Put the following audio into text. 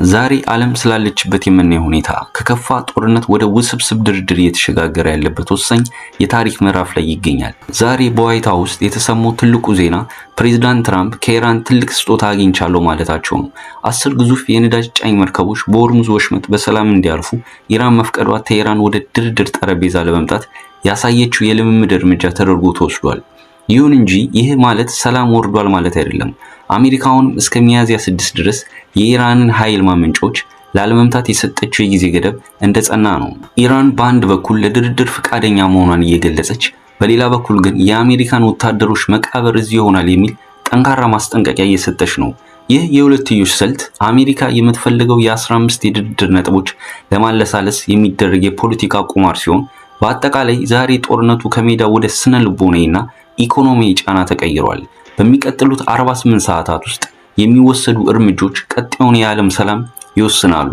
ዛሬ ዓለም ስላለችበት የምናየው ሁኔታ ከከፋ ጦርነት ወደ ውስብስብ ድርድር እየተሸጋገረ ያለበት ወሳኝ የታሪክ ምዕራፍ ላይ ይገኛል። ዛሬ በዋይት ሀውስ የተሰማው ትልቁ ዜና ፕሬዚዳንት ትራምፕ ከኢራን ትልቅ ስጦታ አግኝቻለሁ ማለታቸው ነው። 10 ግዙፍ የነዳጅ ጫኝ መርከቦች በሆርሙዝ ወሽመጥ በሰላም እንዲያልፉ ኢራን መፍቀዷ ቴሄራን ወደ ድርድር ጠረጴዛ ለመምጣት ያሳየችው የልምምድ እርምጃ ተደርጎ ተወስዷል። ይሁን እንጂ ይህ ማለት ሰላም ወርዷል ማለት አይደለም። አሜሪካ አሁንም እስከ ሚያዝያ 6 ድረስ የኢራንን ኃይል ማመንጫዎች ላለመምታት የሰጠችው የጊዜ ገደብ እንደጸና ነው። ኢራን በአንድ በኩል ለድርድር ፈቃደኛ መሆኗን እየገለጸች፣ በሌላ በኩል ግን የአሜሪካን ወታደሮች መቃብር እዚህ ይሆናል የሚል ጠንካራ ማስጠንቀቂያ እየሰጠች ነው። ይህ የሁለትዮሽ ስልት አሜሪካ የምትፈልገው የ15 የድርድር ነጥቦች ለማለሳለስ የሚደረግ የፖለቲካ ቁማር ሲሆን፣ በአጠቃላይ ዛሬ ጦርነቱ ከሜዳ ወደ ስነ ልቦናዊና ኢኮኖሚያዊ ጫና ተቀይሯል። በሚቀጥሉት 48 ሰዓታት ውስጥ የሚወሰዱ እርምጃዎች ቀጣዩን የዓለም ሰላም ይወስናሉ።